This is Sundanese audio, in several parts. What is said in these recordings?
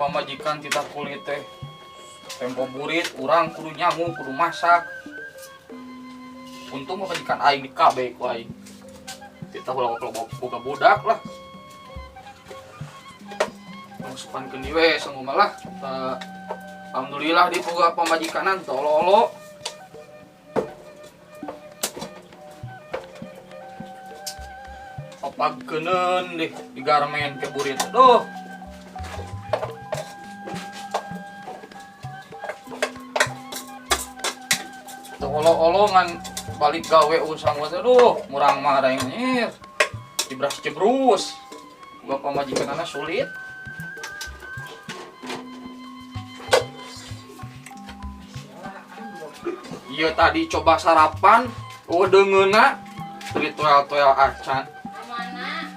Pamajikan titah kulit teh. Tempo burit urang kudu nyangu, kudu masak. Untung pamajikan aing di KB ku aing. Titah ulah boga budak lah. Masukan ke we sangu malah. Alhamdulillah di boga pamajikanan tololo. Opagkeuneun deh di garmen ke burit. Duh. Olo-olongan balik gawe usang teh duh murang marah yang dibras cebrus. Bapak majikan sulit. Iya tadi coba sarapan, oh dengeuna ritual-toel acan. Mana?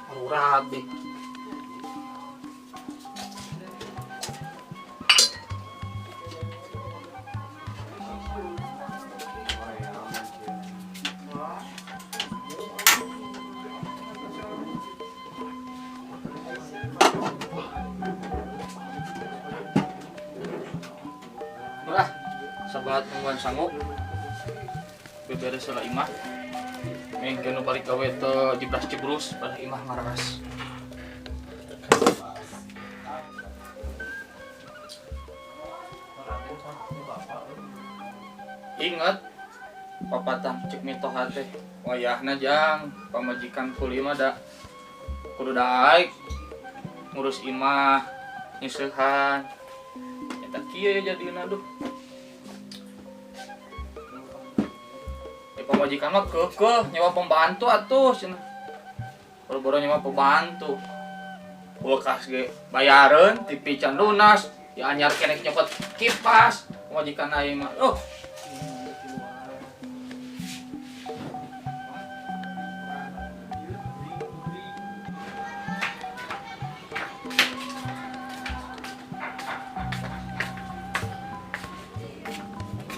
Murah deh. Murah, sahabat nungguan sanggup beberes lah imah. Mengke nu balik gawe teu jebras jebrus pada imah ngararas. Ingat papatah cek mitoha teh wayahna jang pamajikan kuli mah da kudu daek ngurus imah nyeusehan eta kieu jadina duh. Pamajikan mah keukeuh nyewa pembantu atuh cenah. Boro-boro nyewa pembantu. Kulkas ge bayareun TV can lunas, ya anyar keneh nyokot kipas. Pamajikan aing mah. Oh.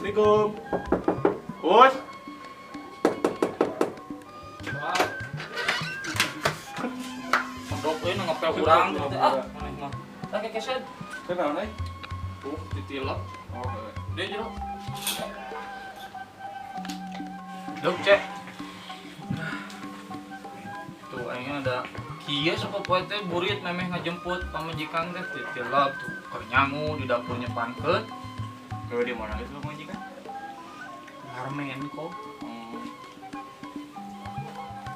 Assalamualaikum. Us. Dok euy nu ngepel urang teh ah. Maneh mah. Tah kekeset. Teh naon euy? Tuh ditilep. Oh, heuh. Dia jero. Dok, cek. Tuh aing ada kieu sapopoe teh burit memeh ngajemput pamajikan teh ditilep tuh keur nyangu di dapur nyepankeun. Gawe di mana itu pamajikan? Garmen kok.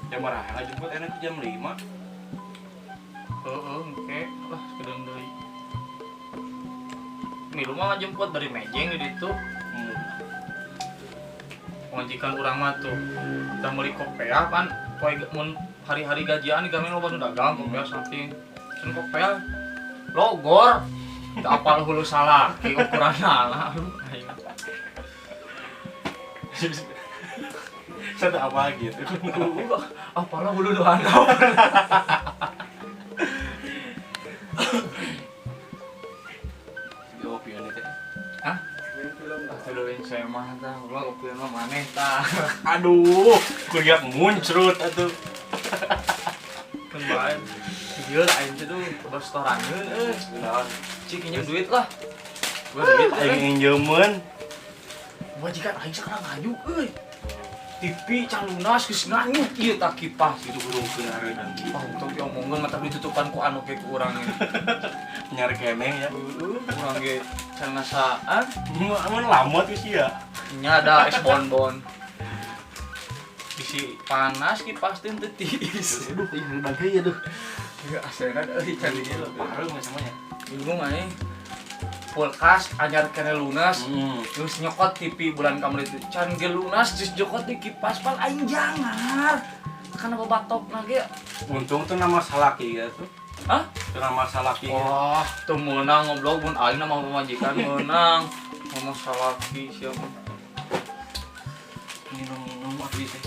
Jam berapa ngajemput enak jam 5. Heeh, engke lah sekedang deui. Milu mah ngajemput dari mejeng di ditu. Pamajikan urang mah tuh kita meuli kopea pan poe mun hari-hari gajian di garmen loba nu dagang kopea samping. Sun kopea logor. Teu apal hulu salaki ukuranna lah. Aduh aing. Saya tak apa gitu. Apalah hulu nu handap. Hah? Astagfirullah saya mah tah, ulah kopi mah maneh tah. Aduh, kuliah muncrut atuh. Kan bae. Ieu aing teh tuh restoraneun euy. Naon? Cik injem duit lah. Gua duit aing injemeun. Majikan aing sekarang nganyuk euy. TV can lunas geus nganyuk ieu tah kipas itu hurungkeun hareudang. Oh, untung diomongkeun mata ditutupan ku anu ge ku urang ge. Nyari keneh ya. Heeh, urang ge can ngasaan. Mun lamot geus ieu. Nya ada es bonbon. Bisi panas kipas teh teu tiis. Aduh, ieu hareudang heuy aduh. Ieu asena euy can ieu Pareuh mah samanya. Bingung aing. Kulkas anyar kene lunas. Terus nyokot TV bulan kamari itu. Can ge lunas geus nyokot di kipas pan aing jangar. Karena babatokna ge. Untung tuh nama salaki ya tuh. Hah? Tuh nama salaki. Wah, tuh meunang ngobrol mun aing nama pamajikan meunang. Ngomong salaki siapa? Minum-minum abdi teh.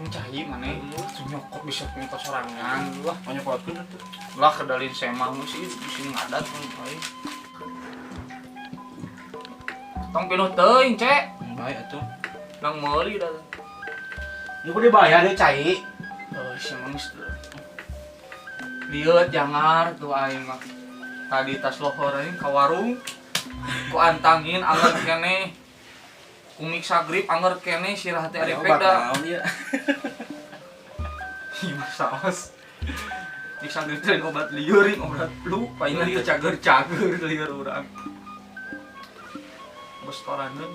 Cai maneh tuh nyokot bisa nyokot sorangan lah. Mau nyokotkeun atuh. Lah kedalin semah sih di sini ngadat mun aing. Tong pinuh teuing, Cek. Baik atuh. Nang meuli dah. Ini kudu dibayar deh cai. Oh, si mangis. Lihat jangar tuh aing mah. Tadi tas lohor aing ka warung. Ku antangin anger keneh. Ku mixagrip anger keneh sirah teh ari pek da. Ih, saos. Mixagrip teh obat lieur, obat flu, paingan teh cager-cager lieur urang. Bestoraneun.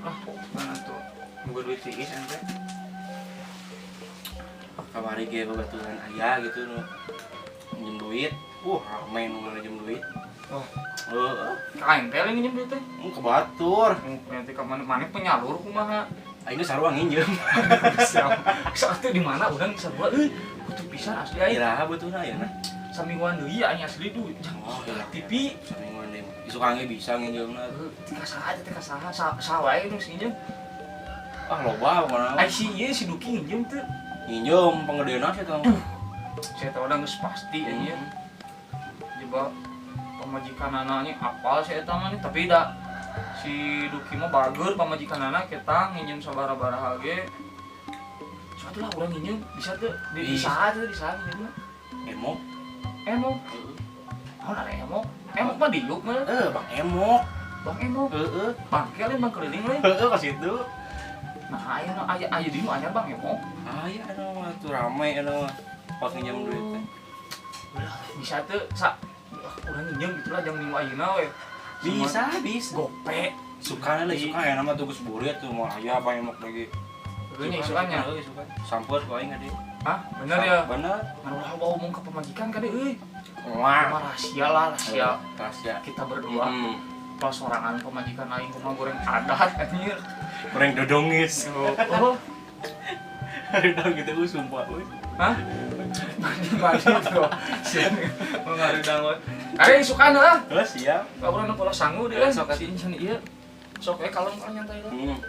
Ah, mana tuh? Boga duit tiis ente. Kamari ge babaturan aya gitu nu minjem duit. Rame nu minjem duit. Oh. Heeh. Ka aing teh lain nginjem duit teh. Ka batur. Nanti ka mana penyalur kumaha? Aing geus sarua nginjem. Saat di mana urang sarua euy. Kutu pisan asli aing. Iraha butuhna ayeuna? Samingguan deui aing asli duit. Oh, TV samingguan deui. Isuk ange bisa nginjemna. Teh ka saha teh ka saha saha wae nu nginjem. Ah loba pokona. Ai si ieu si Duki nginjem teu. Nginjem pangedeuna sia teh. Saya tahu udah geus pasti anjir. Jebak pamajikanana nya apal si eta mah tapi da si Duki mah bager pamajikanana kita nginjem sabaraha-baraha ge. Suatu lah urang nginjem bisa teu di saha teu di saha nginjem. Emok. Emok. Heeh. Naon ada emok? Emok mah diuk mah. Heeh, Bang Emok. Bang Emok. Heeh. Bangke lain bang keliling lain. Heeh ka situ. Nah, aya aya aya di nu anyar Bang Emok. Aya anu mah tuh rame anu mah. Pas nginjem duit teh. Udah bisa teu sa urang nginjem gitu lah jang minggu ayeuna we. Bisa, bisa. Gope. Sukana lah, suka aya nama tuh geus burit tuh moal aya Bang Emok lagi. Heueuh nya isukannya. Heueuh isukan. Sampeur ku aing ade. Hah? Bener ya? Bener. Ngan ulah bawa omong ka pamajikan kade euy. Wah, rahasia lah, rahasia. Rahasia. Kita berdua. Pas sorangan pamajikan aing kumaha goreng adat anjir. Goreng dodongis. Oh. Haridang gitu sumpah euy. Hah? Mandi-mandi tuh. Mau ngaridang we. Are isukan heuh. Heuh siap. Ka urang pola sangu deui. Sok si incan ieu. Sok we kalem kan nyantai lah.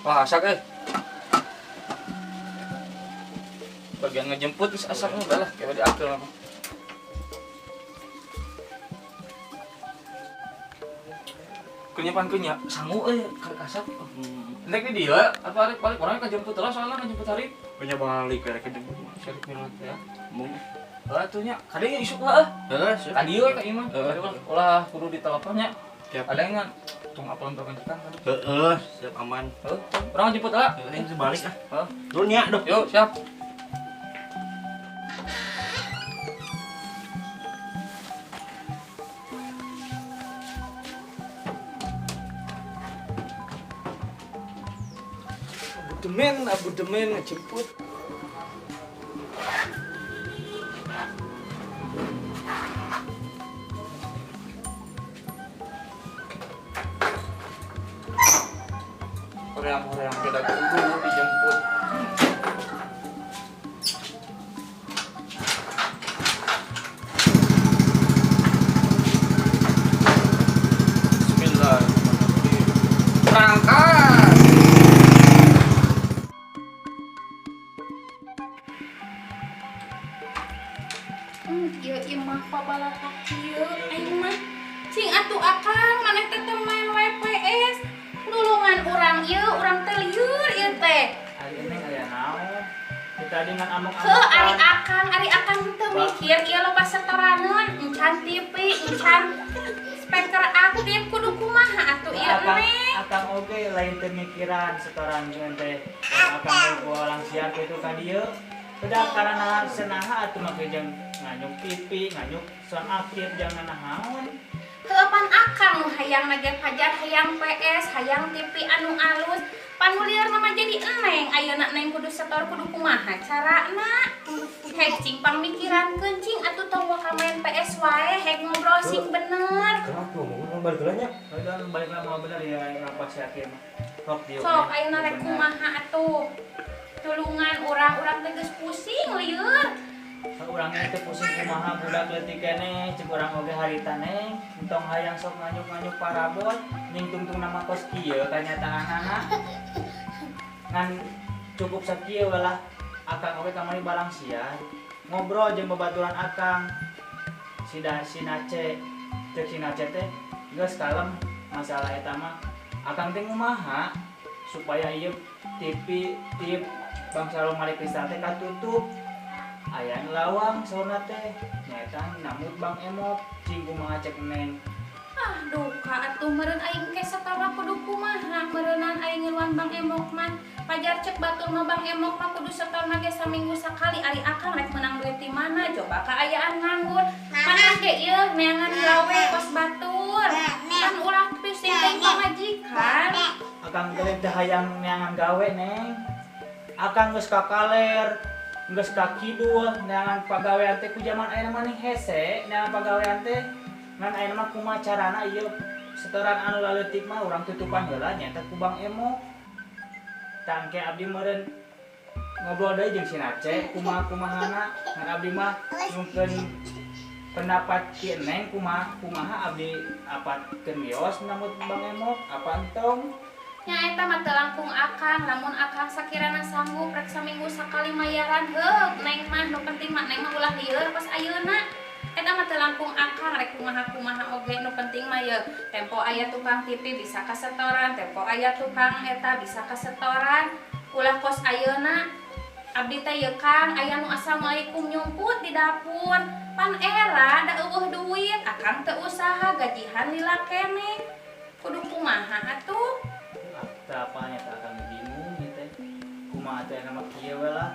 Wah, asak euy. Bagian ngejemput geus asak mah balah kayak diatur mah. Kenyapan kenya sangu euy karek asak. Nek di dieu apa arek balik urang ka jemput lah soalna ka jemput hari. Punya balik arek ka jemput mah syarif milat ya. Mung. Heuh atuh nya kade isuk lah. Heeh, siap. Ka dieu ka imah. Ulah kudu diteleponnya. Siap. Ada ngan tong apalan pamajikan kan. Heeh, siap aman. Heuh, urang jemput lah. Heeh, aing balik ah. Heeh. Nuhun nya, duh. Yuk, siap. Abu Demen ngejemput. Hoream-hoream beda kudu dijemput. Bismillahirrahmanirrahim. Berangkat. Ieu imah pabalaka kieu aing mah. Cing atuh akang maneh teh teu main WPS. Nulungan urang ieu urang teh lieur ieu teh. Ari neng aya naon? Tadi ngan amuk-amuk. Heuh ari akang teu mikir ieu loba setoraneun, encan TV, encan speaker aktif kudu kumaha atuh ieu neng. Akang oge lain teu mikiran setoran teh. Akang bolang siar kitu ka dieu. Udah karena senaha atuh make jeung nganyuk TV, nganyuk sound aktif jangan naon. Heuh pan akang nu hayang nage pajar, hayang PS, hayang TV anu alus. Pan nu lieur mah jadi eneng, ayeuna neng kudu setor kudu kumaha carana. Hek cing pangmikirankeun cing atuh tong waka main PS wae, hek ngobrol sing bener. Kenapa ngomong balik heula nya? Udah balik lah mau bener ya apa sih akhir mah. Sok dieu. Sok ayeuna rek kumaha atuh. Tulungan urang-urang teh geus pusing lieur. Urangnya teh pusing kumaha budak leutik keneh, cek urang oge harita neng, entong hayang sok nganyuk-nganyuk parabot, ning tungtung nama kos kieu kanyataanana. Ngan cukup sakieu lah akang oge kamari balang siar. Ngobrol jeung babaturan akang. Si Nace, cek si Nace teh Geus kalem masalah eta mah. Akang teh kumaha supaya ieu TV tip bangsa lemari kristal teh katutup. Aya nu lawang saurna teh nyaeta nambut Bang Emok, cing kumaha cek Neng. Ah, duka atuh meureun aing ke setor kudu kumaha meureunnan aing ngiluan Bang Emok mah. Pajar cek batur mah Bang Emok mah kudu setor ge saminggu sakali, ari akang rek menang duit di mana, coba kaayaan nganggur. Mana ge ieu neangan gawe kos batur. Kan ulah pusing teh pamajikan. Akang teh teu hayang neangan gawe, Neng. Akang geus ka kaler, geus ka kidul, neangan pagawean teh ku jaman ayeuna mah ning hese, neangan pagawean teh ngan ayeuna mah kumaha carana ieu setoran anu laleutik mah urang tutupan heula nyaeta ku Bang Emok. Tah engke abdi meureun ngobrol deui jeung si Nace kumaha-kumahana, ngan abdi mah nyungkeun pendapat ki Neng kumaha kumaha abdi apatkeun wios nambut Bang Emok apa entong. Nya eta mah teu langkung akang, lamun akang sakirana sanggup rek saminggu sakali mayaran heug Neng mah, nu penting mah Neng mah ulah lieur pas ayeuna. Eta mah teu langkung akang rek kumaha-kumaha oge, nu penting mah ye tempo aya tukang TV bisa kasetoran, tempo aya tukang eta bisa kasetoran, ulah kos ayeuna. Abdi teh ye Kang, aya nu assalamualaikum nyumput di dapur. Pan era da eueuh duit, akang teu usaha gajihan lila keneh. Kudu kumaha atuh? Teu apa nya teh akang bingung ieu teh. Kumaha teh nama kieu we lah.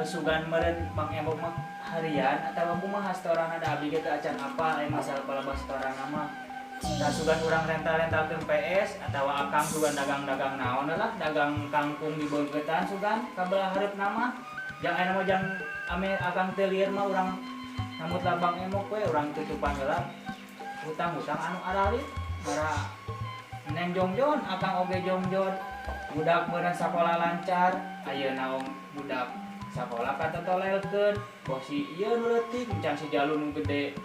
Sugan meureun Bang Emok mah harian atawa kumaha setoranna, da abdi ge teu acan apa aya masalah palebah setoranna mah. Tah sugan urang rental-rentalkeun PS atawa akang sugan dagang-dagang naon lah, dagang kangkung di beungkeutan sugan ka belah hareupna mah. Jang ayeuna mah jang ame akang teu lieur mah urang nambut lah Bang Emok we, urang tutupan heula hutang-hutang anu aralit bara Neng jongjon, akang oge jongjon. Budak meureun sakola lancar, ayeuna budak sakola katotolelkeun, boh si ieu nu leutik, encan si Jalu nu gede.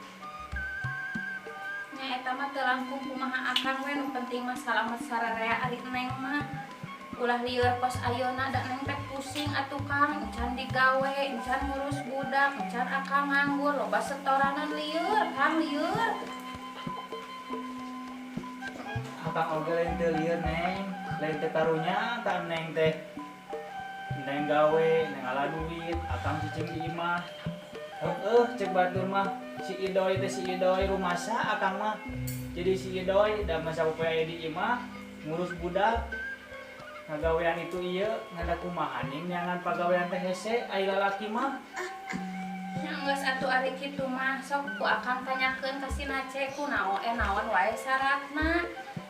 Nya eta mah teu langkung kumaha akang we, nu penting mah salamet sararea ari Neng mah. Ulah lieur kos ayeuna, da Neng teh pusing atuh Kang, encan digawe, encan ngurus budak, encan akang nganggur, loba setoranan lieur, Kang, lieur. Akang oge lain teu lieur, Neng, lain teu karunya ka Neng teh. Neng gawe, neng ngala duit, akang cicing di imah. Heueuh cek batur mah si Idoy teh si Idoy rumasa akang mah. Jadi si Idoy da masa poe aya di imah ngurus budak. Ngagawean itu ieu ngan da kumaha ning neangan pagawean teh hese ai lalaki mah. Nya geus atuh ari kitu mah sok ku akang tanyakeun ka si Nace kunaon naon wae syaratna.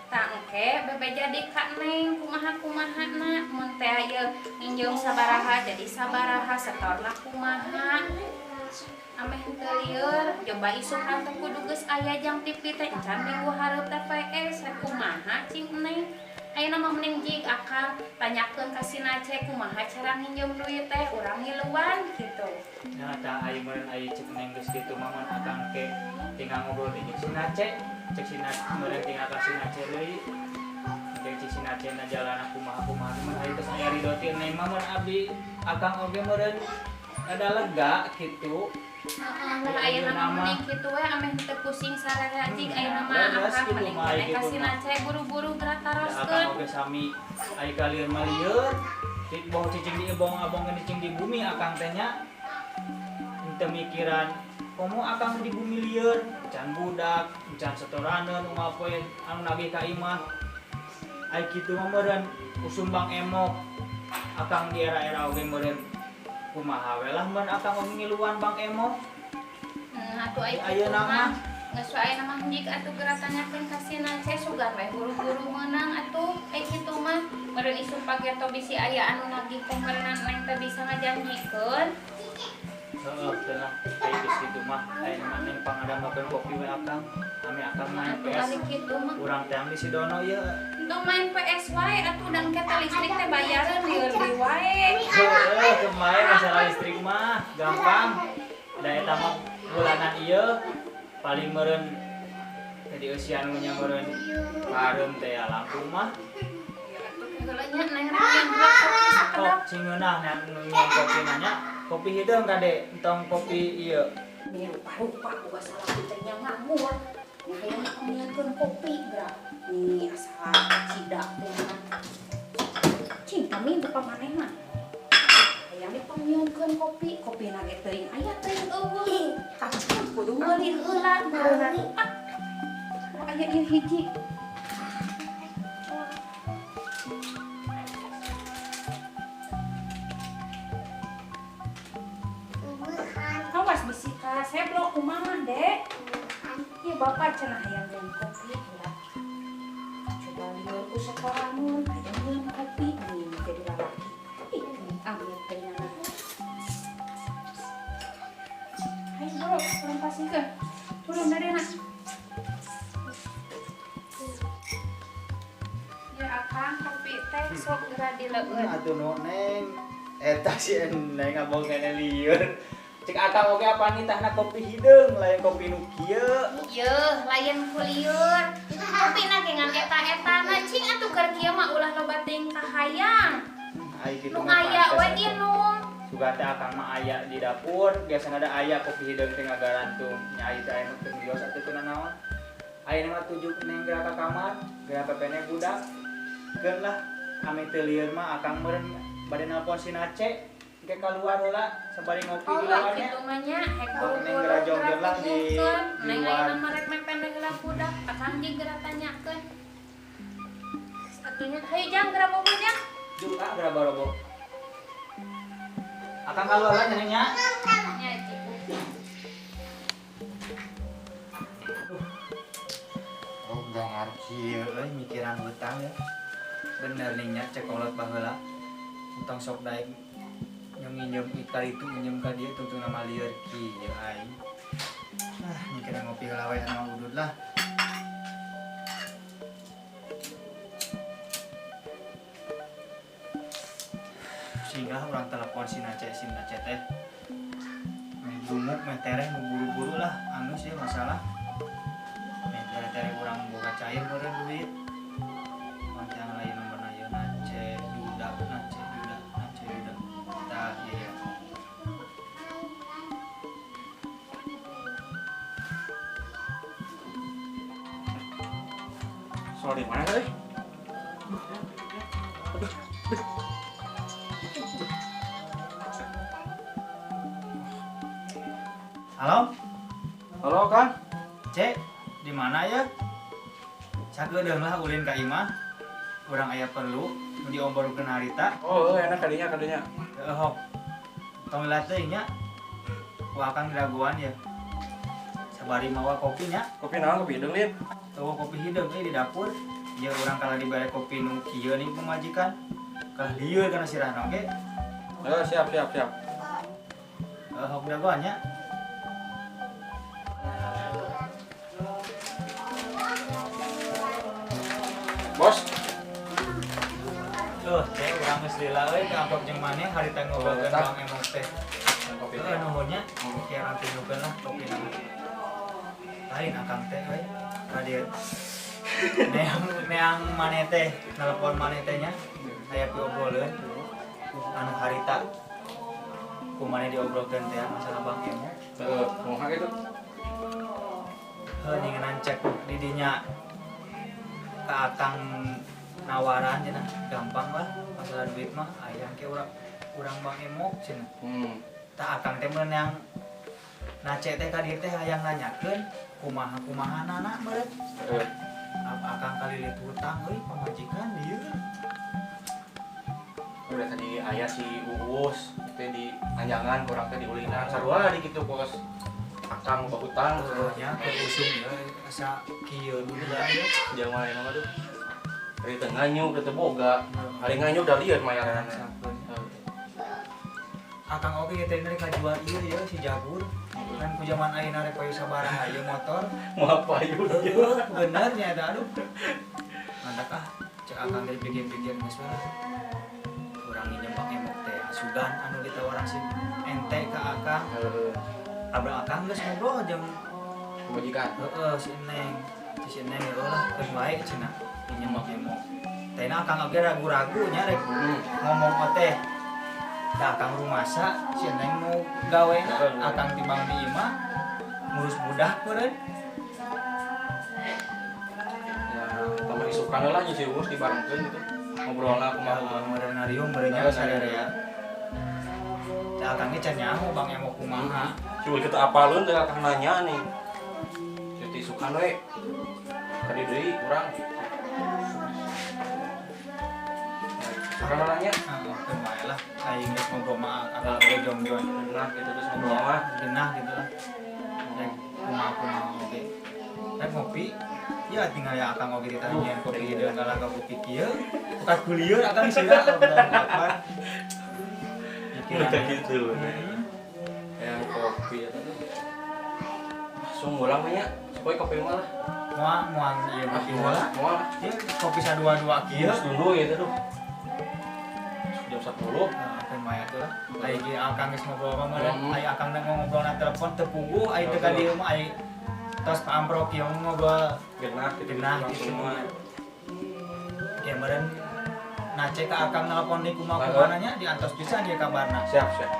Tah engke bebe jadi ka Neng kumaha-kumahana, mun teh ieu nginjeum sabaraha jadi sabaraha, setorna kumaha. Ameh henteu lieur, coba isukan teh kudu geus aya jang TV teh encan minggu hareup teh PS rek kumaha cing Neng. Ayeuna mah mending jig akang tanyakeun ka si Nace kumaha cara nginjeum duit teh urang ngiluan kitu. Nah tah aya meureun aya cek Neng geus kitu mah mun akang ke tinggal ngobrol deui jeung si Nace, cek si Nace meureun tinggal ka si Nace deui. Cek si Nace na jalana kumaha-kumaha mun aya geus aya ridho ti Neng mah mun abdi akang oge meureun ada lega kitu. Heeh, lah ayeuna mah mending kitu we ameh teu pusing sararea cing ayeuna mah akang mending keneh ka si Nace buru-buru geura taroskeun. Akang oge sami ai kalieur mah lieur. Boh cicing di ebong-abong cicing di bumi akang teh nya. Henteu mikiran komo akang di bumi lieur, can budak, can setoraneun unggal poe anu nagih ka imah. Ai kitu mah meureun usum Bang Emok. Akang di era-era oge meureun kumaha we lah mun akang oge ngiluan Bang Emok. Atuh ai kitu mah geus we ayeuna mah jig atuh geura tanyakeun ka si Nace sugan we buru-buru meunang atuh ai kitu mah meureun isuk pageto bisi aya anu nagih teh meureunnan Neng teh bisa ngajanjikeun. Heeh, teh lah ai geus kitu mah ayeuna mah Neng pangadambakeun kopi we akang. Ame akang main PS. Urang teh di si Dono ieu. Entong main PS wae atuh dan kita listrik teh bayareun lieur deui wae. Heueuh, kemarin masalah listrik mah gampang. Da eta mah bulanan ieu paling meureun teh dieusian nu nya meureun pareum teh ya lampu mah. Heula nya Neng rek kopi sakedap. Kok cingeunah nya nginum kopi nanya. Kopi hideung kade entong kopi ieu. Ini rupa-rupa gua salah teh nya nganggur. Nya hayang dipangnyieunkeun kopi geura. Nih asa cida teh. Cing kami bapak maneh mah. Hayang dipangnyieunkeun kopi, kopina ge teuing aya teuing eueuh. Kudu meuli heula meureunna. Ah. Aya ieu hiji. Awas bisi ka seblok kumaha, Dek? Ieu bapak cenah hayang nyeun kopi heula. Coba lieur ku setoranun hayang nyeun kopi nih jadi lalaki. Ih, amit teh nyana. Hayu bro, urang pasihkeun. Turun dadena. Ya akang kopi teh sok geura dileueut. Atuh nu Neng. Eta si Neng abong kene lieur. Cek akang oge apa nitahna kopi hideung lain kopi nu kieu. Yeuh, lain ku lieur. Kopina ge ngan eta-etana cing atuh keur kieu mah ulah loba teuing kahayang. Ai kitu Nu mah aya pantes we atuh. inum. Sugan teh akang mah aya di dapur, biasana da aya kopi hideung teh ngagarantung. Nya ai teh aya nu teu bios atuh teu nanaon. Ayeuna mah tujuh Neng geura ka kamar, geura pepene budak. Keun lah, ame teu lieur mah akang meureun bade nelpon si Nace. Ke keluar heula sabari ngopi Oh, di luarnya. kitu mah nya hek Oh, Neng buru-buru geura jongjon lah di Neng luar. ayeuna mah rek mepende heula budak, akang jeung geura tanyakeun. Atunya hayu jang geura bobo jang. Juga geura barobo. Akang keluar lah nya Neng nya. Nya cik. Oh, gangar kieu euy mikiran hutang ya. Bener nih nya cek kolot baheula. Entong sok daek nginjem ikal itu nginjem ka dia tungtung nama lieur kieu aing. Ah, mikiran ngopi heula we anu udud lah. Sehingga orang telepon si Nace teh. Meh gumuk, meh tereh, mau buru-buru lah, angus ya masalah. Meh tereh-tereh urang boga cair meureun duit. Yang lain nomorna ieu Nace Duda, Nace Duda, Nace Duda. Tah, ieu ya. Soal di mana euy? Halo? Halo, Kang. Cek, di mana ya? Sakedeung lah ulin ka imah. Urang aya perlu nu diomborkeun harita. Oh, enak kadinya kadinya. Heeh, hok. Tong lihat teuing nya. Ku akang diraguan ya. Sabari mawa kopi nya. Kopi naon kopi hideung, Lin? Tuh kopi hideung euy di dapur. Ya urang kalah dibere kopi nu kieu nih pemajikan. Kalah lieur kana sirahna oge. Heuh, siap siap siap. Heeh, hok dagoan nya. Bos. Tuh, cek urang geus lila euy ka angkot jeung maneh harita ngobrolkeun Oh, Bang Emok teh. Kopi Heeh, nuhun nya. Kieu urang tunjukkeun lah kopina mah. Lain akang teh euy. Ka dieu. Neang maneh teh, nelpon maneh teh nya. Aya piobroleun. Anu harita ku maneh diobrolkeun teh masalah Bang Emok. Heeh, kumaha kitu? Heuh, ningenan cek di dinya ka akang nawaran cenah gampang lah masalah duit mah aya ke urang Bang Emok cenah. Tah akang teh meunang Nace teh ka dieu teh hayang nanyakeun kumaha-kumahanana meureun. Heeh. Apa akang kalilit hutang euy pamajikan lieur. Udah tadi aya si Uus teh di anjangan kurang teh diulinan sarua di kitu kos akang boga hutang Heuh nya keur usum euy asa kieu dunia ieu. Jelema lain mah tuh. Dari teu nganyuk teu boga. Hari nganyuk da lieur mayaranna. Akang oge ge teh rek ngajual ieu ieu si Jabur. Kan ku zaman ayeuna rek payu sabaraha ieu motor. Moal payu. Heuh, bener nya eta aduh. Mantap ah, cek akang teh pikir-pikir geus lah. Urang nginjem Bang Emok teh asugan anu ditawaran si ente ka akang. Heeh. Abra akang geus ngobrol jeung Pamajikan. heeh si Neng. Si Neng heuh lah keun wae cenah nginjem Bang Emok. Teh akang oge ragu-ragu nya rek ngomong teh. Da akang rumasa si Neng nu gawena akang timbang di imah ngurus budak meureun. Isukan lah si Uus dibarengkeun gitu. Ngobrolna kumaha meureun ngariung meureun nya sadarea. Cak akang ge can nyaho Bang Emok kumaha. Si Uus kita apaleun teh akang nanya nih. Jadi isukan we. Kadi deui urang. Isukan nanya. Ah, wae lah. Aing geus ngobrol mah akang ge jongjon. Nah, gitu terus ngobrol mah. Genah gitu lah. Rek kumaha-kumaha oge. Rek ngopi. Ya tinggal ya akang oge ditanyain kopi deui ngalah ka kopi kieu. Bekas kulieur akang sia ngobrol apa. Udah gitu. Yang kopi eta tuh. Langsung ulang mah nya. Supaya kopi mah lah. Moal moal ieu kopi heula. Moal. Ieu kopi sadua-dua kieu. Terus dulu ya tuh. Jam 10. Nah, keun wae atuh lah. Ai ge akang geus ngobrol mah meureun. Ai akang ngobrol na telepon teu puguh, ai teu ka dieu mah ai tos paamprok ieu ngobrol genah gitu. Genah gitu. Ya meureun nace ka akang nelpon di kumaha-kumaha nya diantos pisan ieu kabarna. Siap, siap.